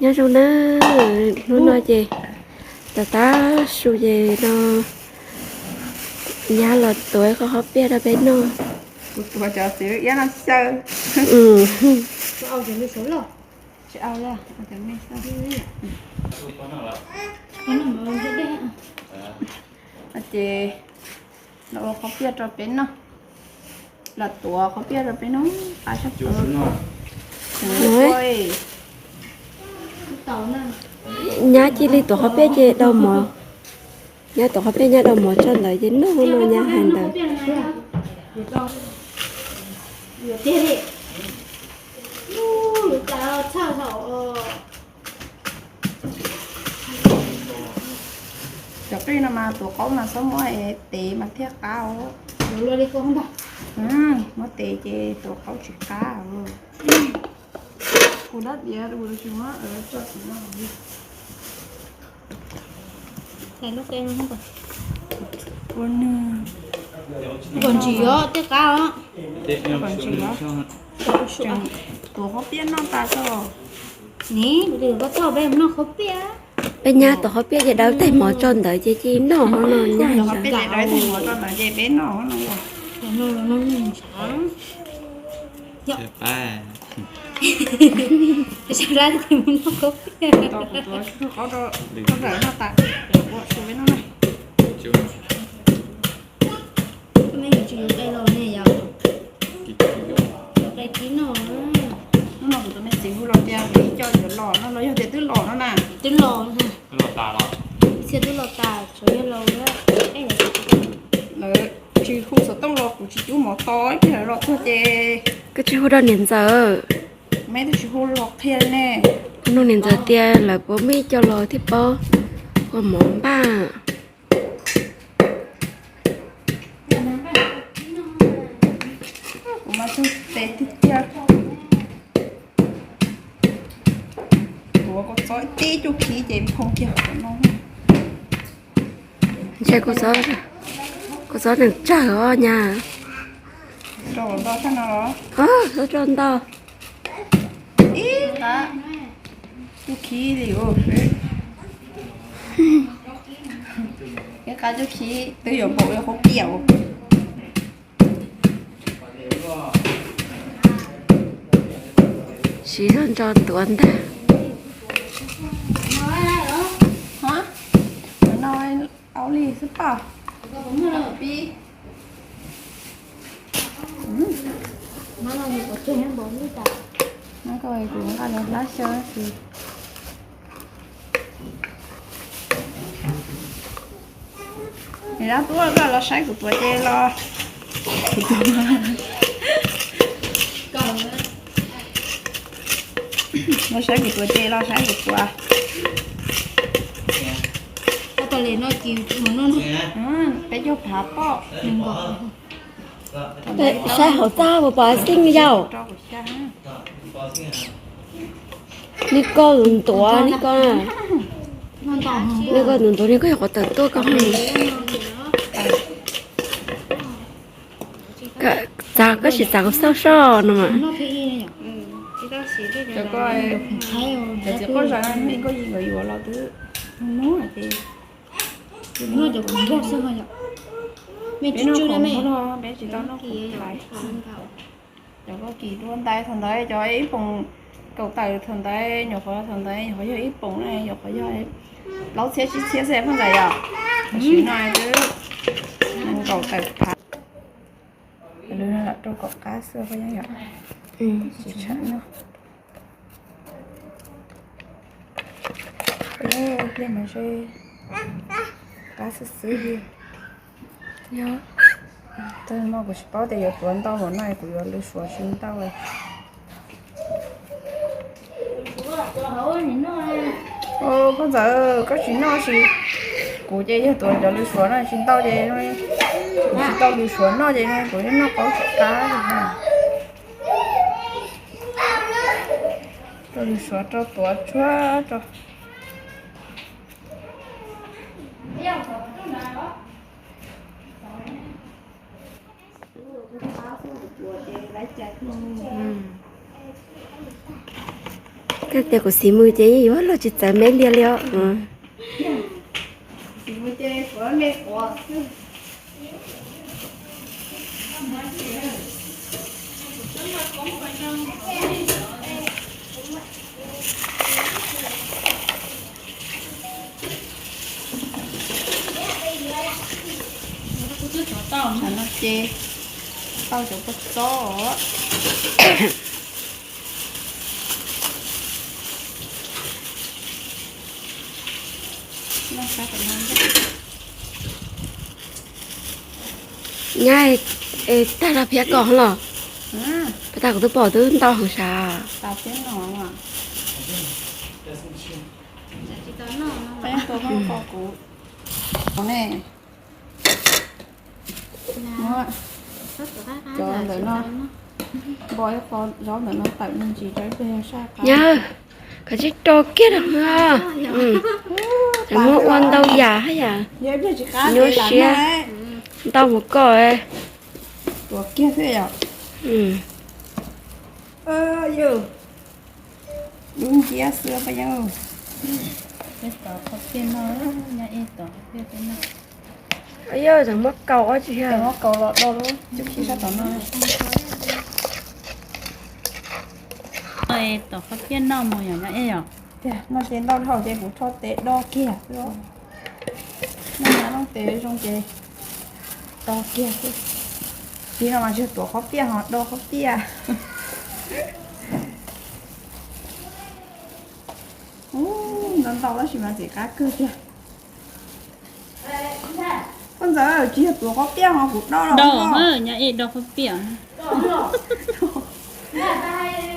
Nyob zoo na, hnub no ces tav tav su ces no nyab los tuav qhov qhob piaj rau peb noj. Kuv tuav cov txiv iab no xyaw. Ces los ua qhob piaj rau peb noj, los tuav qhob piaj rau peb noj, qab tshaj plaws. Nyab cia li tuav qhob piaj ces dau mov, nyab tuav qhob piaj nyab dau mov tso ntawd ces noj no nyab hais ntawd. Cov qij no mas tuav qaub mas txhob muab tev mas thiaj qab os. Muab tev ces tuav qaub tsis qab. Kuv dab diav kuv tsis muab tso tim no. Ua nws kom ntsim os, tej qab os. Kom ntsim os. Tuav qhob piaj noj tas tso. Nim, kuv twb koj txog peb noj qhob piaj. Peb nyab tuav qhob piaj ces dau tej mov tso ntawd ces cia li noj hov no nyab hais ntawd. Peb dau tej mov tso ntawd ces peb noj hov no. Sab lab tes mus noj qhob piaj. Tos kuv tuav qaub rau, qaub rawm noj tas, ua su peb noj na. Tus me nyuam tsis yuav qe los ne yom? Yuav qe kib noj. Hnub no kuv tus me txiv hu los tias kuv ib co yuav los no los yog tias twb los no na? Twb los, txhia twb los tas, tsuas yog los lawv tsis hu xov tooj los kuv tsis cub mov to ib pliag lawv los txog ces. Koj tsis hu rau niam ntxawm? Meb twb tsis hu los qhia li ne. Nug niam ntxawm tias lawv puas muaj ib co los thiaj paub ua mov npaj. Kuv mas tug tes tiag tiag. Kuv ua kua txob tib cuj khib ces phoo kiag qhov no. Ntshe kua txob neeg tsawg os nyab. Rau ntau, rau ntau. Ib qab cuj khib li. Ib qab cuj khib twb yuav npaum li qhov piaj. Siv zog ntso tuav ntag. No au li xwb pom. Kuv nqa los hlab xyaw xwb. Nws dab tuaj koj los saib kuv tuav ces los. Los saib kuv tuav ces los saib kuv tuav. Peb caug phav pom. Saib hauv txaj puas pom xij yau? Nws koj ntuav, nws koj, nws koj ntuav ntuav, nws koj yuav qhov tawm tuaj koj. Txav, koj sim txav kuv xauj soj no mas. Cov txiv qoj zais no nkauj yi nkawd yuav los twb muag ces. Peb noj khoom muag no peb tsis tau noj khoom lais. Cov koj kis dua ntais thaum ntawd cov ib poom, kaum tawm thaum ntawd nyuam qhuav, thaum ntawd nyuam qhuav yog ib poom na, nyuam qhuav yog plaub txhiab tsib txhiab xwb phooj ywg yom. Tam sim no twb nees nkaum tawm phav. Rau kom qab xwb phooj ywg yom. Tsis tsham noj. Pliag mas ntshe qab xwb xwb li. Tag no kuv tsis paub tias yuav tuav ntau npaum no kuv yuav lwv suav tsis ntau. Koj ntxawm koj tsis noj tsis, kuv ces yog tuav cov lwv suav no tsis ntau ces kuv tsis tau lwv suav noj ces kuv noj qaub tsis qab li. Rau lwv suav rau tuav tsuag rau. Koj tias kuv xis mus ces yuav luag tsis txawv me liag li os. Kuv twb tsuav tau no ces tau cov kua txob. Nyab, tag lawm phiab koj los? Peb tag kuv twb pom twb ntau heev sav. Cov ntawm no, npo ib qho zaub ntawm no tawm me ntsis rau ib pliag saj qab. Yawg, koj tsis rau kiag rau. Muab ua ntau yam hab yam. Nyuaj siab. Ntau mus koj. Tuav kiag xwb yom. Dub nciab xwb pab yog. Yog tseem muab kaus ob tsi, muab kaus los do lub cub khib sab tom no. Tom qhov piaj noj mus yom, noj ej yom. Tiag, no ces ntau dhau ces kuv rho tes do kiag xwb. Noj nyab noj tes zoo ces do kiag xwb. Tib no mas tsis tuav qhov piaj ho do qhov piaj. Ntau ntau tab sis mas txim qab kawg tiag. Koj ntxawm, tsis yog tuav qhov piaj ho kuv do los. Do, nyab ej do qhov piaj.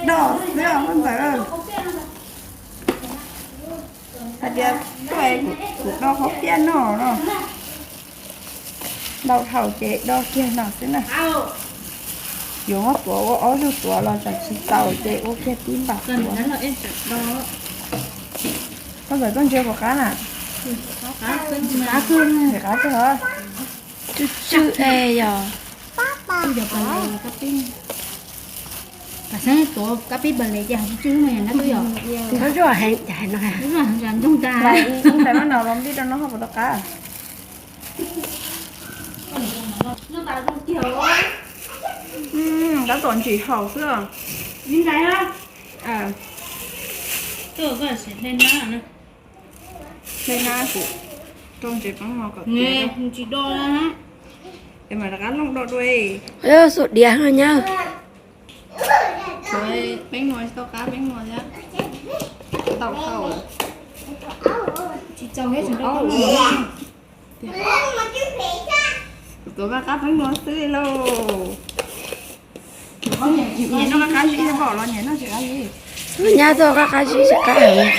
Do xwb os koj ntxawm. Hais tias tuaj kuv do qhov piaj noj no. Ntau dhau ces do kiag no xwb na. Yuav muab tuav ua ob zaug tuav los tsam tsis txaus ces ua kiag tib npaum tuav. Koj ntxawm, koj ntsia puas qab na? Qab kawg, qab kawg os. Tsw tsw es yog. Pab pab. Tuav kab pib pam le ces hais tsw tsw no yog nab tuaj yom. Txhob zuaj heev, cas hais no. Ntsoog tas. Ib tais mab no los npij rau no ho puas tau qab. Tab tom ntsim haum xwb os. Hle nab kuv rau ntsev peeb no kom tsis do. Es mam rov qab looj do dua. Xuam diav no nyab. Peeb no tsis tau qab, peeb no thiab. Tau tau. Tsis txaus thiab tseem rau. Tuav qab qab peeb no xwb lauj. Nyiam noj qab qab zib thiab pom los nyiam noj tsis qab zib. Nyab tuaj qab qab zib tsis qab heev.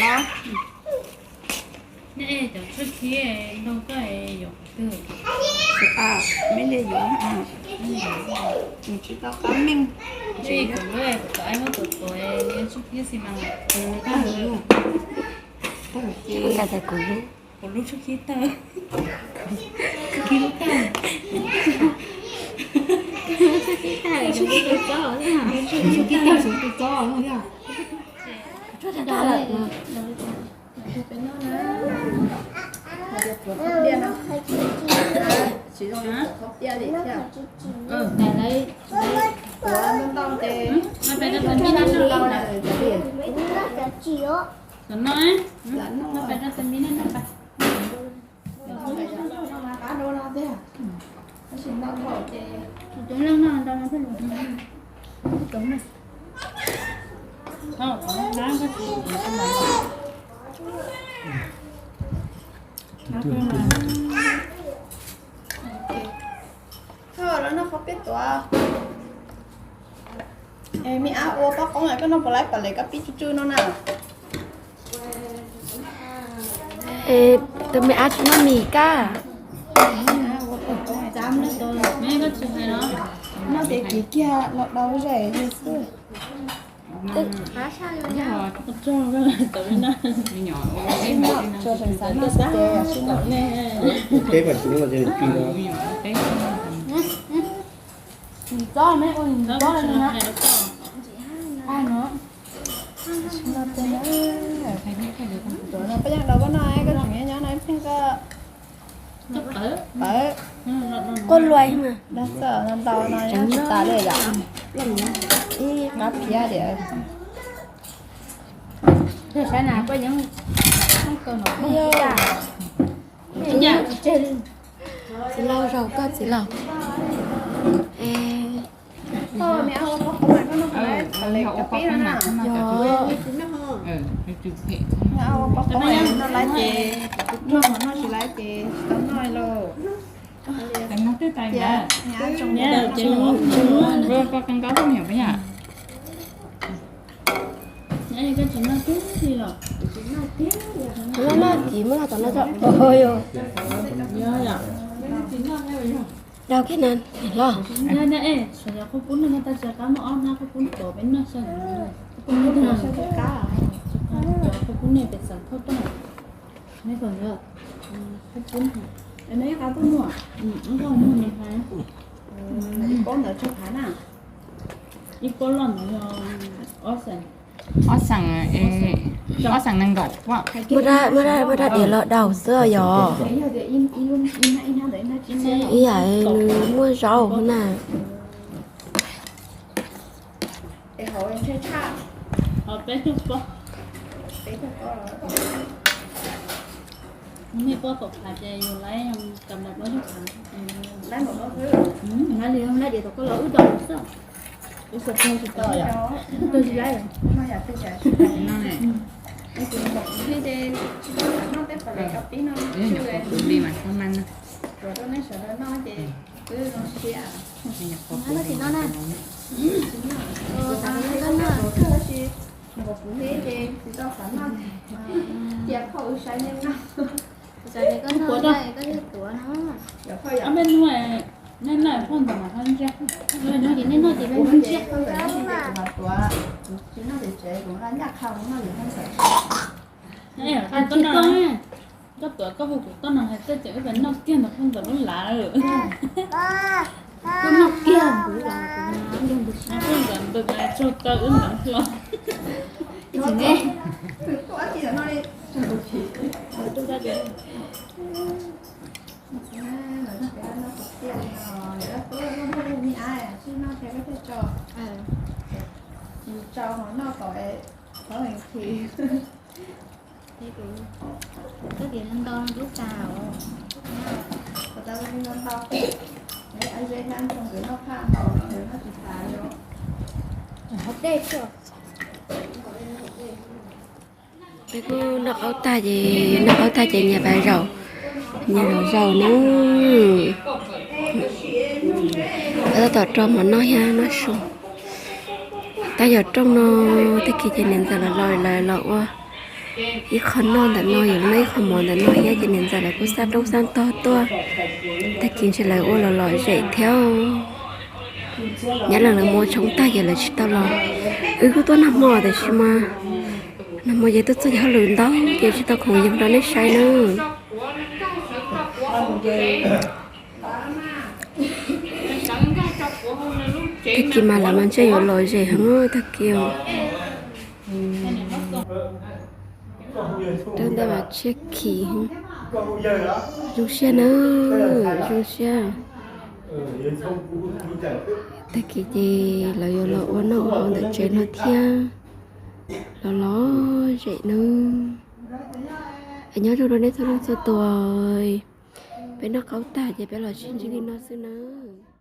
Me li yuav tsis tau qab meej. Kuv lub tshwj khib tawg. Tshwj khib tawg. Tshwj khib tawg, tshwj khib tawg, tshwj khib tawg. Peb noj na. Hais tias tuav qhov piaj no, tsis zoo li tuav qhov piaj li thiab. Tuav ntau ntau ces, lam noj, lam noj. Qab dua no tiag, tab sis ntau dhau ces, Lawv noj qhov piaj tuav. Me ab ua pob qoob, koj noj puas laib pam le kab pib tsw tsw no na? Tus me ab tsis noj mis kab. Noj ces kiv kiag los dau zais xwb. Tsuas xav noj xwb ces sib noj. Ntxob me ua ntxob no. Noj tej na. Tuav no peb yeej los koj noj, koj tseem nyob no ib pliag koj pawv. Quaj luaj mas. Dag xwm no ntau no nyob tsis tas li yom. Ib qab phiab diam. Txiv laug zaum koj txiv laug. Noj noj kiv muab noj tom no tso. Dau kiag na, los. Ib pob loj ntawd yog ob xees, ob xees, ob xees nees nkaum. Muaj dab, muaj dab diav los dau xwb yog. Ib yam nws muaj zaub na. Nej pob kaum phav ces yus laib kam nab plaub caug phav. Laib li laib diav tom koj los wb do xwb. Wb xav tsis tau yom. Tsis laib. Li mas koj mas no. Wb zoo siab. Tsis no na. Tsis tau qhov noj, cia phauj wb saib nej noj. Koj noj, koj tuav no. Ob peb hnub nej noj phauj ntawd mas ho ntsiag. Ces nej noj ces nej ntsiag. Kuv ho tuav, kuv tsis noj ces tsev kuv nqa ncaj qha mus noj yus phauj ntawd. Koj tuav koj hu kuv koj noj hais tej ces wb noj kiag ntawm phauj ntawd lub lav. Koj noj kiag kuv los kuv noj kiag ntawm phauj ntawd tsaug taw wb ntawd hlo. Koj tias ntau lub tas. Peb kuj noj qaub tag ces, noj qaub tag ces nyias pais zaum, nyias zaum zaum na. Peb tab tom rau mov noj thiab noj su. Tab yog rooj no, tag kis ces niam ntxawm los los lawv los ua ib qho noj ntawm no, yog noj ib qho mov ntawm no thiab ces niam ntxawm lawv kuj xaj rooj xaj tog tuaj. Tag kis ntshe lawv ua los lom zem thiab. Nyob lawv, lawv mus ua tshoob tag ces lawv tsis tau los. Wb kuj tuaj nag hmo tiam sis mas nag hmo ces tuaj txog ces hauj lwm ntau ces tsis tau khoom yees rau nej saib na. Tag kis mas lawv mas ntshe yuav lom zem heev tag kis. Rau ntawd mas tsiab khiv. Zoo siab na, zoo siab. Tag kis ces lawv yuav los ua noj ua haus ntawm tsev no thiab. Los lom zem na. Es nyob zoo rau nej txhua leej txhua tus. Peb noj qaub tag ces peb los sib ntsib li no xwb nawb.